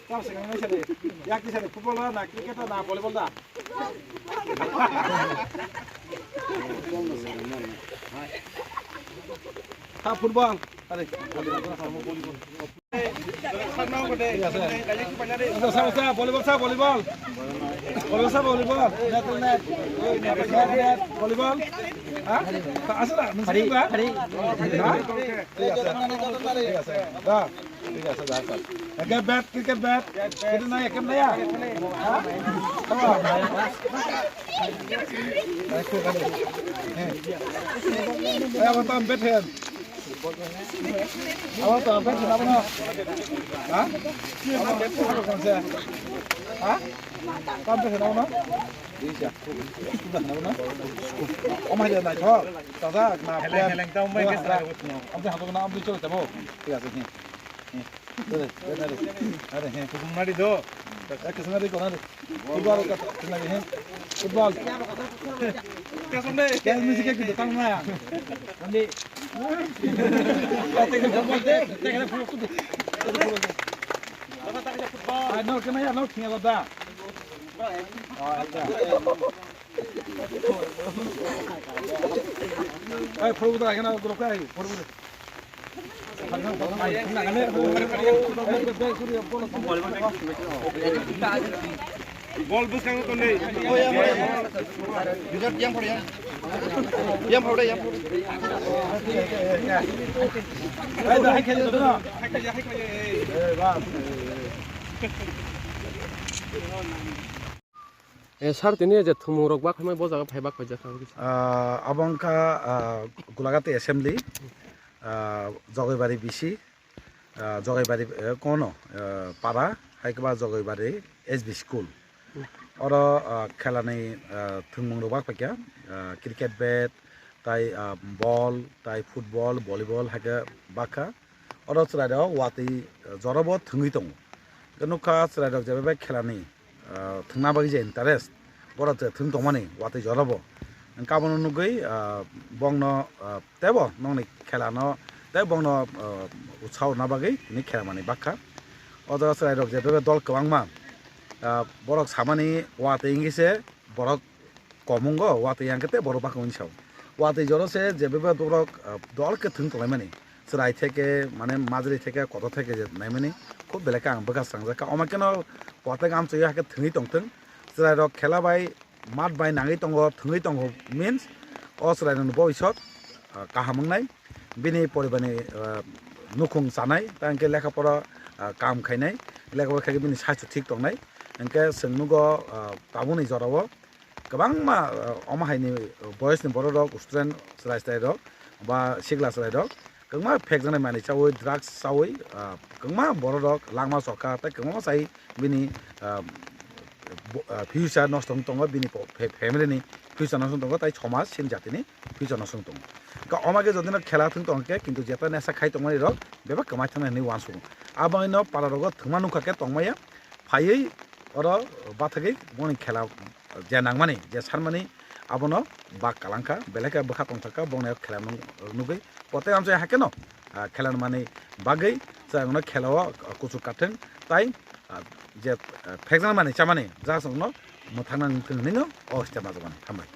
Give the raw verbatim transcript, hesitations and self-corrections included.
Tam se nang nai sari. Yak di sari, football na, cricket na, volleyball da. Ha, football. Are. Volleyball sa, volleyball. Volleyball sa, volleyball. Volleyball sa, volleyball. Net, net. Net, net. Volleyball. Ha? Asal lah, hari, hari. Ha? Iya, sir. Iya, sir. Dah. Thik ase, ja, sir. Cricket bat, cricket bat. Cricket nai, cricket nai ya? Ha? Come on. Eh, abo tam bat hen. Abo tam bat hen, abo na. Ha? Abo bat hen, abo na. Ha? Tam bat hen, abo na. Iya. Abo na. Om hai nai tho. Taja na. Heleng, heleng, tamo mai ke sa. Am te hato na, am te chole tamo. Thik ase, hmm. Dale, dale, dale. Are, he. Kusum nari do. Ek kusum nari ko nari. Football ka, kusum nari, he. Football. Kusum nari. Kya music ke kita tang na. Nandi. Football de, de kana football de. Football. Ai, no, kana ya, no, kinga da. Oh, ya. Ai, football da, kana group kai, football. Bol bwskango tonwi. Bijak yang pore yang. Yang pore yang. Eh, sir, tini je thwngmung rok bak hamai bo jaga phai bak paijak kha. Ah, abo wngkha, ah, Gulagati Assembly, ah, Jogaibari B C, ah, Jogaibari, eh, kono, eh, para, hai khe ba Jogaibari S B School. Oro, ah, khela ni, ah, thwngmung rok bak paikha, ah, cricket bat, tai, ah, bol, tai football, volleyball hai khe bak kha. Oro chwrai rok watwi, ah, jora bo thwngwi tongo. Nukha chwrai rok je bai khela ni ah, thwngna bagwi je interest, borok je thwng tongmani watwi jora bo. Hwnkhe abono nugwi, ah, bongno, ah, teibo nokni khela no tei bongno, ah, utsaho rwna bagwi tini khela manwi bak kha. O jaga chwrai rok je bebak dol kwbangma, ah, borok samani watwi wngwi se borok kom wngo, watwi yang khe tei borok bak wnwi sao. Watwi jora se je bebak borok, ah, dol khe thwng tonglaimani. Chwrai theke, mane, majri theke, kotor theke je naimani khub belai khe ang bwkha srangjak kha. Omo kheno kotek amchoi hakhe thwngwi tongthwng. Chwrai rok khela bai, mat bai nangwi tongo, thwngwi tongo means o chwrai rokni boisok, ah, kaham wngnai. Bini poribarni, ah, nukhung chanai, tei hwnkhe lekha pora, ah, kam khainai, lekha pora khaikhe bini saichung thik tongnai. Hwnkhe chwng nugo, ah, tabukni jorao kwbangma, ah, omo haini boyosni borok rok, student chwrai chwrai rok ba sikla chwrai rok kwbangma phekjaknai manwi chaui, drugs chaui, ah, kwbangma borok rok langma chokha tei kwbangma chai bini, ah, bo-, ah, future nosto wng tongo, bini po-, fa-, family ni future nosto wng tongo tei somaj chini jatini future nosto wng tongo. Ka omo khe jodi no khela thwng tong khe, kintu jeta nesa khai tongmani rok bebak kwmai thangna hinwi uansukgo. Abo wngwi no para rogo thwngma nukha khe tongmaya, phaiwi oro bathagwi boni khela je nangmani, je sanmani abono bak kalangkha, belai khe bwkha tongthokha, bongni khela nung-, nugwi. Pote amchai hakhe no, ah, khela nangmani bagwi chwng no khela o, ah, kuchuk kathwng tai, ah, je, ah, phekjak mani chamani ja chwng no mwthangna nang thwng hinwi no o step najagmani. Hambai.